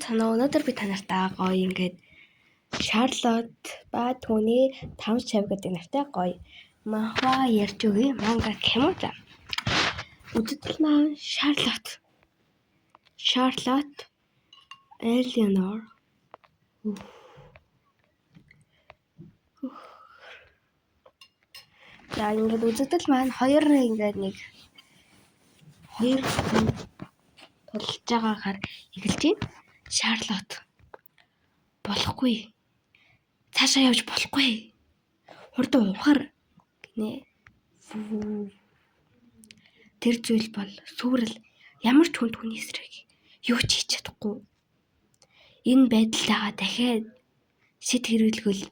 Сайн байцгаана уу? Өнөөдөр би та нартай гоё ингээд Шарлот ба түүний 5 шав гэдэг нэртэй гоё манхва ярьж өгье. Манга гэх юм уу за. Үзэгдэл маань Шарлот. Шарлот Элеонор. За ингээд үзэгдэл маань хоёр ингээд нэг хоёр хүн тулж байгаагаар эхэлж байна. Шарлот болохгүй. Цаашаа явж болохгүй. Хурдан ухар гинэ. Тэр зүйл бол сүрэл ямар ч хүн түүний эсрэг юу ч хийж чадахгүй. Энэ байдлаагаа дахиад шид хэрэглэгвэл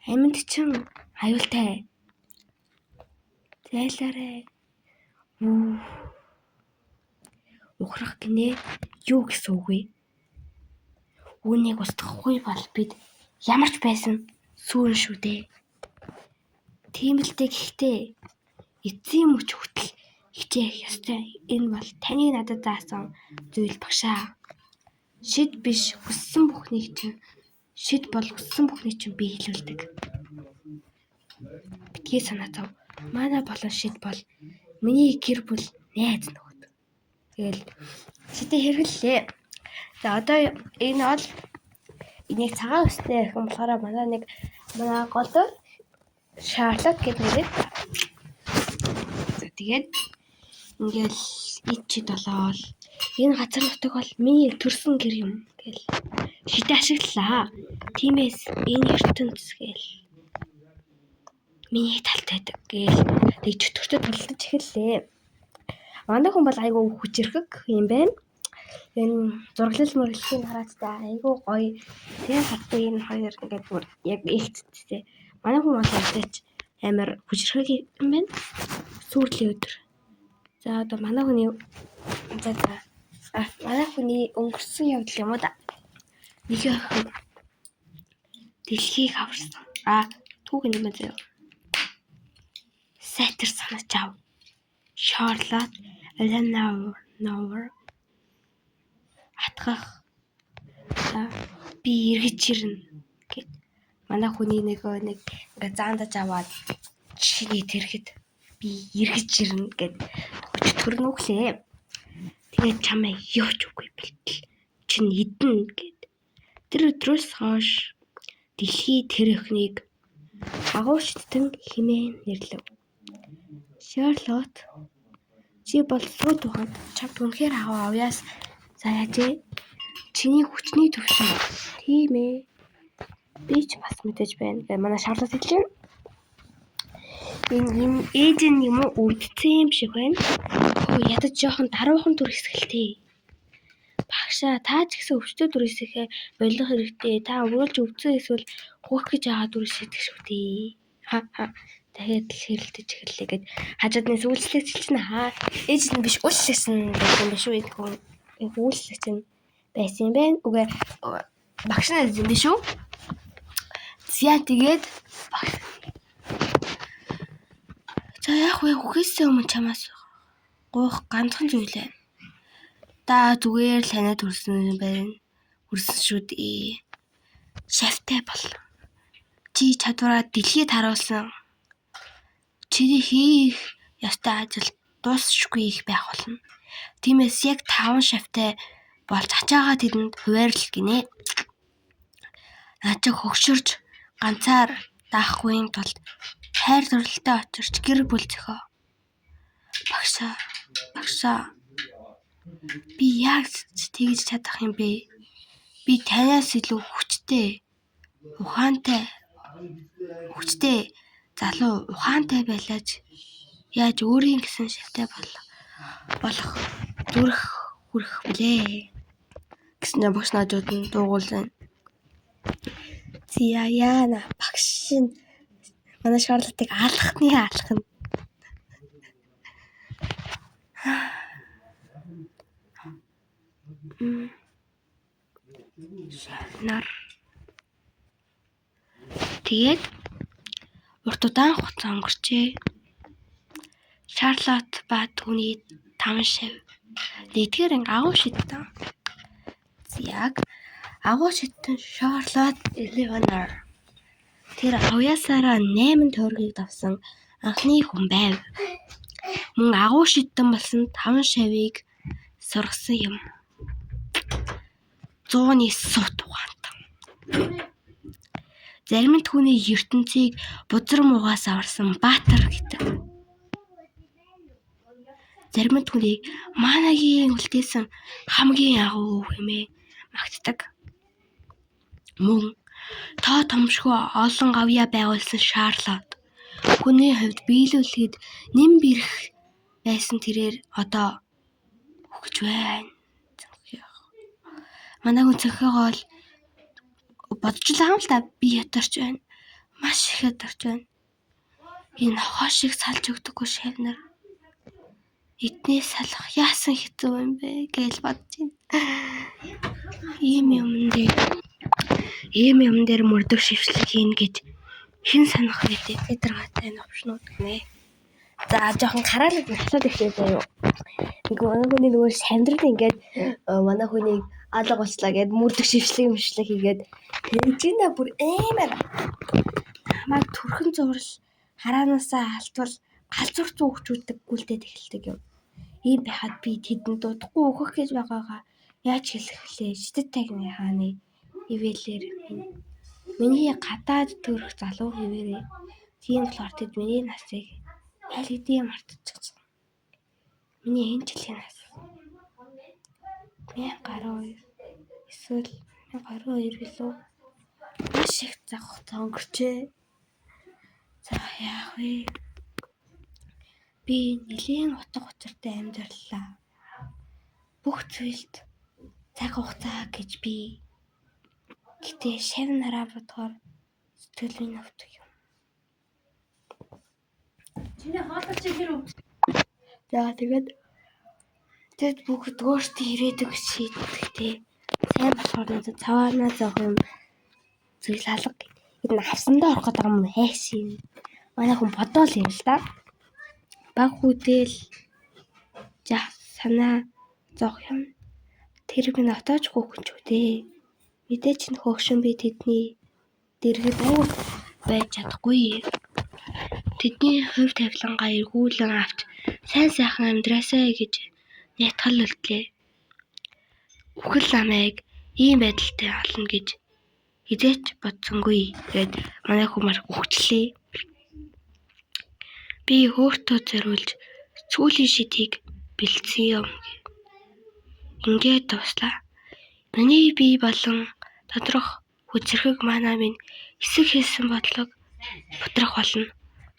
амьд чин аюултай. Зайлаарай. Ухрах гинэ юу гэсэн үг вэ? Үүнийг устгахгүй бол бид ямар ч байсан сүүрэн шүү дээ. Тийм л дээ, гэхдээ эцсийн мөч хүртэл хичээх ёстой. Энэ бол таны надад заасан зүйл багшаа. Шид биш хүссэн бүхнийг чинь шид бол хүссэн бүхнийг чинь биелүүлдэг. Битгий санаа зов. Манай болон шид бол миний гэр бүл найз нөхөд. Тэгэл шидээ хэрэглээ. За одоо энэ бол энийг цагаан өстэй ярих юм болохоор манай нэг манай гол дүр Шарлот гэдэг нэрээ. За тэгээд ингээл ид чид болоод энэ газар нутаг бол миний төрсөн гэр юм гээл шидэ ашиглалаа. Тиймээс энэ ертөнц гээл миний талд байдаг гээл тэг чөтгөртөө тулдаж эхэллээ. Манай хүн бол айгүй хүчирхэг юм байна. Энэ зураглал мөрлөлийн хараацтай айгүй гоё. Тэгээ хаттай энэ хоёр ингээд бүр яг ихтдтэй. Манай хүн бол ядаж амар хүчирхэг юм байна. Сүүрлийн өдөр. За одоо манай хүний за за манай хүний өнгөрсөн явдал юм уу да. Нэг охин дэлхийг аварсан. А түүх юм байна заяа. Сайтар санаж ав. Шарлот Элеонор атгах. За би эргэж ирнэ гэд. Манай хүний нэг нэг ингээ заандаж аваад чиний тэрхэд би эргэж ирнэ гэд өчтөр нүглээ. Тэгээд чамайг юу ч үгүй бэлтэл чин идэнэ гэд. Тэр өдрөөс хойш дэлхий тэр охиныг агуу шидтэн хэмээн нэрлэв. Шарлот чи бол суу тухайд чамд үнэхээр агуу авьяас заяажээ. Чиний хүчний түвшин тийм ээ. Би ч бас мэдэж байна. Гэ манай Шарлот хэлж байна. Энэ юм ээж нь юм уу өвдсөн юм шиг байна. Хөө ядаж жоохон даруухан дүр хэсгэлтэй. Багшаа та ч гэсэн өвчтөй дүр хэсгээ болох хэрэгтэй. Та үргэлж өвдсөн эсвэл хөөх гэж байгаа дүр хэсэгдэх шүү дээ. Ха ха. Дахиад л хэрэлдэж эхэллээ гэд хажууд нь сүүлчлэгч чинь хаа ээж нь биш үйлчлэгч нь байсан биш үү энэ хүн үйлчлэгч нь байсан юм байна. Үгүй багш нь юм биш үү? За тэгээд за яг вэ үхээсээ өмнө чамаас гуйх ганцхан зүйл байна. Та зүгээр л танай төрсөн юм байна. Хүрсэн шүү дээ. Шавтай бол. Чи чадвараа дэлхийд харуулсан. Чиний хийх ёстой ажил дуусшгүй их байх болно. Тиймээс яг 5 шавтай болж ачаагаа тэдэнд хуваарлал гинэ. Наа чи хөгшөрч ганцаар даахгүйн тулд хайр дурлалтай учирч гэр бүл зохио. Багшаа багшаа би яаж тэгж чадах юм бэ? Би танаас илүү хүчтэй, ухаантай хүчтэй залуу ухаантай байлаач яаж өөрийн гэсэн шавтай болох зүрх хүрэх билээ гэсэн багш наажууд нь дуугуулсан. Зя яана багш нь манай Шарлотыг алхны алхна. Шавнар. Тэгээд урт удаан хугацаа өнгөрчээ. Шарлот ба түүний 5 шав. Нэгдүгээр анги агуу шидтэн. Яг агуу шидтэн Шарлот Элеонор. Тэр авьяасаараа 8 тойргийг давсан анхны хүн байв. Мөн агуу шидтэн болсон 5 шавийг сургасан юм. Зууны сут ухаантан. Зарим нь түүний ертөнцийг бузар муугаас аварсан баатар гэдэг. Зарим нь түүнийг Манагийн үлдээсэн хамгийн агуу өв хэмээн магтдаг. Мөн тоо томшгүй олон гавьяа байгуулсан Шарлот хүний хувьд биелүүлэхэд нэн бэрх байсан тэрээр одоо үхэж байна. Манай хүн цонхойгоо л бодож л байгаа юм л та, би ядарч байна. Маш их ядарч байна. Энэ нохой шиг салж өгдөггүй шавнар. Эднээс салах яасан хэцүү юм бэ гэж бодож байна. Ийм юм дээр мөрдөх шившлэг хийнэ гэж хэн санах вэ дээ? Тэдэргатай новшнууд гинэ. За жоохон хараалаг хасаад ихлээ заяа. Нэг манай хүний нөгөө шамдрал ингээд манай хүнийг алга болчлаа гэд мөрдөх шившлэг мшилэг хийгээд тэгжинэ бүр аймаар намайг төрхөн зурал хараанаасаа алтвал галзуурцсан хөвчүүлдэг гүйлдээд эхэлдэг юм. Ийм байхад би тэдэнд дуудахгүй өөхөх гэж байгаагаа яаж хэлэх вүлээ? Шидэт тагны хааны ивэлэр минь. Миний гадаад төрөх залуу хэвээрээ. Тийм болохоор тэд миний насыг аль хэдийн мартчихсан. Миний энэ жилийн нас 1022 эсвэл 1022 билүү? Маш их цаг хугацаа өнгөрчээ. За яах вэ? Би нэлээн утга учиртай амьдралаа. Бүх зүйлд цаг хугацаа гэж би. Гэтэ шав нараа бодохоор сэтгэл минь өвдөх юм. Чиний хоолой чи хэр өвд? За тэгээд тэд бүгд өөрсдийн ирээдүйг шийддэг. Сайн болохоор надад цаваанаа зоох юм зүйл алга. Энэ авсандаа орох гэдэг юм хайш юм. Манай хүн бодоол юм л да. Баг хүүтэл жах санаа зовх юм. Тэр минь одоо ч хүүхэн ч үдээ. Мэдээж нь хөөгшин би тэдний дэргэд өөр байж чадахгүй. Тэдний хувь тавилангаа эргүүлэн авч сайн сайхан амьдраасай гэж найтгал үлдлээ. Үхэл намайг ийм байдалтай олно гэж хэзээ ч бодсонгүй гээд манай хүмүүс үхчихлээ. Би өөртөө зориулж сүүлийн шидийг бэлдсэн юм. Ингээд дууслаа. Миний бие болон доторх хүчирхэг манай минь эсэх хэлсэн бодлого бутрах болно.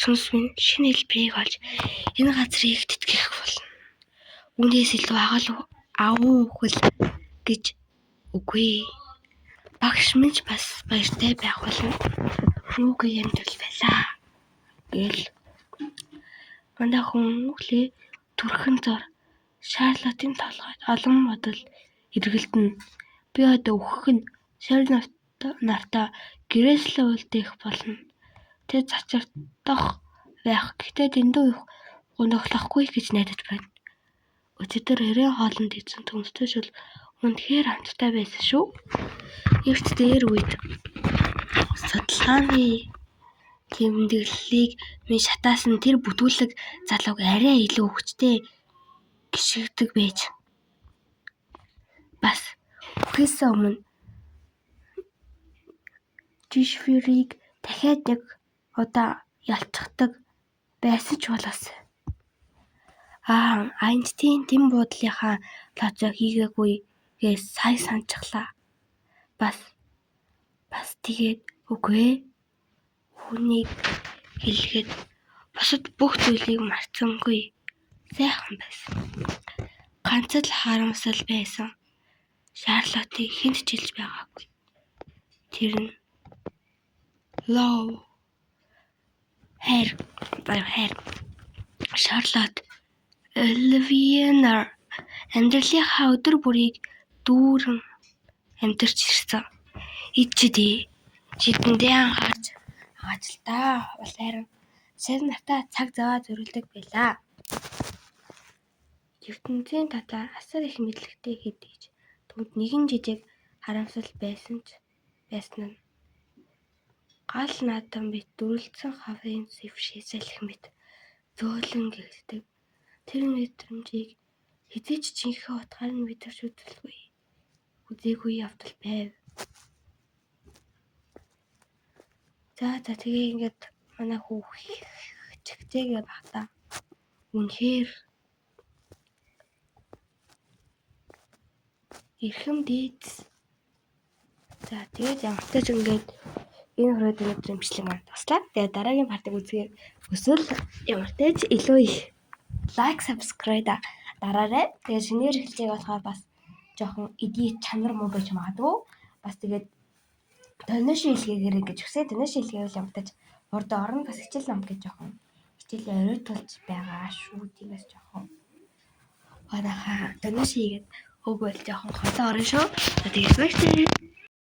Сүнс минь шинэ хэлбэрийг олж энэ газрыг тэтгэх болно. Үүнээс илүү агуу үхэл гэж үгүй. Багш минь ч бас баяртай байх болно. Рүүгээ амьдрал байлаа. Гээл манай хүн өглөө түрхэн зур Шарлотын толгойд олон бодол эргэлдэнэ. Би одоо үхэх нь шавь нартаа гэрээслэн үлдээх болно. Тэд цочирдох байх. Гэхдээ дэндүү их гуниглахгүй гэж найдаж байна. Өчигдөр оройн хоолонд идсэн төмстэй шөл үнэхээр амттай байсан шүү. Эрт дээр үед судалгааны тэмдэглэлийг минь шатаасан тэр бүтүүлэг залууг арай илүү хүчтэй гишгэдэг байж. Бас үхээсээ өмнө Жишвирийг дахиад нэг удаа ялцчихдаг байсан ч болоосай. Аа, Аянтын тэм буудлынхаа тооцоо хийгээгүйгээ сая санчихлаа. Бас тэгээд үгүй ээ. Үүнийг хэлэхэд бусад бүх зүйлийг мартсангүй. Сайхан байсан. Ганц л харамсал байсан. Шарлотыг хэнд ч хэлж байгаагүй. Тэр нь Love хайр хайр Шарлот Оливьенор амьдралынхаа өдөр бүрийг дүүрэн амьдарч ирсэн. Ид чидээ шидэндээ анхаарч ажилдаа улайран шавь нартаа цаг зав зориулдаг байлаа. Ертөнцийн талаар асар их мэдлэгтэй хэдий ч Түүнд нэгэн жижиг харамсал байсан ч байсан нь гал наадам мэт дүрэлзсэн хаврын сэвшээ салхи мэт зөөлөн гэгддэг. Тэр мэдрэмжийг хэзээ ч жинхэнэ утгаар нь мэдэрч үзээгүй явдал байв. За за тэгээ ингээд манай хүү чигцээгээ багтаа. Үнэхээр эрхэм дээдс. За тэгээд ямартай ч ингээд энэ хүрээд өнөөдрийн бичлэг маань дуслаа. Тэгээд дараагийн part ыг үзэхээр хүсвэл ямартай ч илүү их like, subscribe дараарай. Тэгээд шинээр эхэлж байгаа болохоор бас жоохон edit чанар муу байж магадгүй. Бас тэгээд donation илгээгээрэй гэж хүсье. Donation илгээвэл ямартай ч урд орно, бас хичээл ном гэж жоохон хичээлээ оройтуулж байгаа шүү. Тиймээс жоохон манайхаа donation хийгээд өгвөл жоохон холоо орно шүү. Тэгээд баяртай.